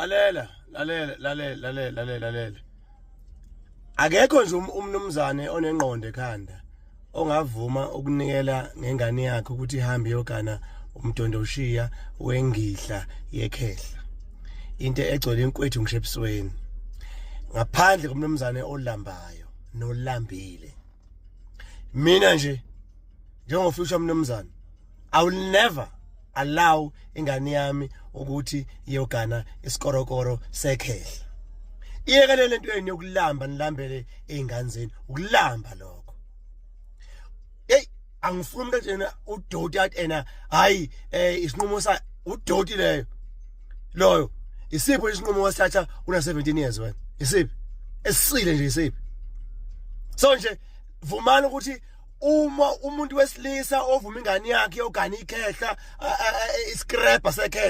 Lalela, lalela, lalela, lalela, lalela, lalela. Akekho nje umnumzane onengqondo ekhanda ongavuma ukunikela ngengane yakhe ukuthi ihambe iyogana umdondoshiya wengidla yekhehla. Into egcwele inkwethu ngisho ebusweni. Ngaphandle komnumzane olambayo nolambile. Mina nje njengofuture mnumzane, I will never allow ingane yami ukuthi iyogana isikorokoro sekhehla. Iyekele lento yenu yokulamba, nilambele izingane zenu, ukulamba lokho. Hey, angifuni umuntu njena udoti athi ena hayi, isinqumo sa udoti leyo. Loyo isipho isinqumo wasithatha una 17 years wena? Isiphi esisile nje? Isiphi? So nje vumani ukuthi uma umuntu wesilisa ovuma ingane yakhe yogana ikhehla, iscrapper sekhehla.